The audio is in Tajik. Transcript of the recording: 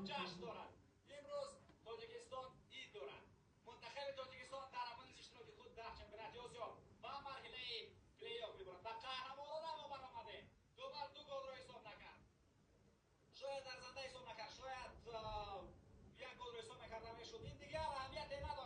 Ҷашн дорад. Имрӯз Тоҷикистон ид дорад. Мунтахаби Тоҷикистон дар аввалин иштироки худ дар чемпионати Осиё ба марҳилаи плей-офф мебурад ва қаҳрамонона мо баромадем. Довар ду голро ҳисоб накард, шояд арзанда ҳисоб накард, шояд як голро ҳисоб накарда мешуд, ин дигар аҳамияте надорад.